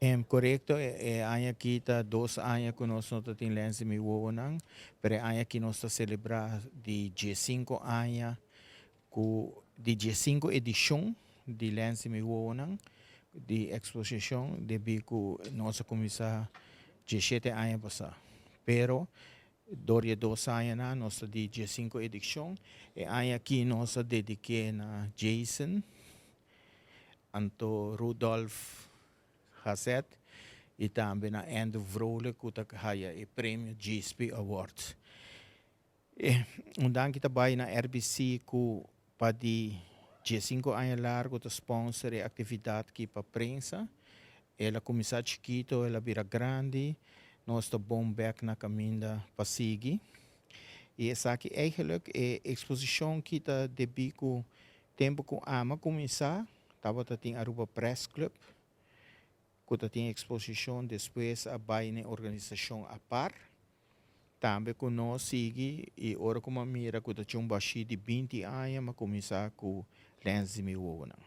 Correcto, e aña aki ta 2 aña cu nos no tin Lens di Mi Wowonan, pero e aña aki nos ta celebra di 5 aña, cu di 5 edicion di Lens di Mi Wowonan, di exposicion, debi cu nos a cuminsa 17 aña pasa. Pero door di 2 aña na nos di 5 edicion, e aña aki nos a dedica na Jason, anto Rudolf Hazet y tambe na Andrew Vrolijk, cu ta haya e premio GSP Awards. Un danki tambe na RBC cu pa di 5 aña largo ta sponsor e actividad aki pa prensa. El a cuminsa chikito, el a bira grandi, nos ta bon back na caminda pa sigui. Y esaki eigenlijk e exposicion cu ta debi cu tempo cu ami a cuminsa, tabata tin Aruba Press Club, cu tin exposicion, despues a bay na organisacion apart. Tambe cu nos sigui y ora cu m'a mira cu tin un bashi di 20 aña, m'a cuminsa cu Lens di Mi Wowonan.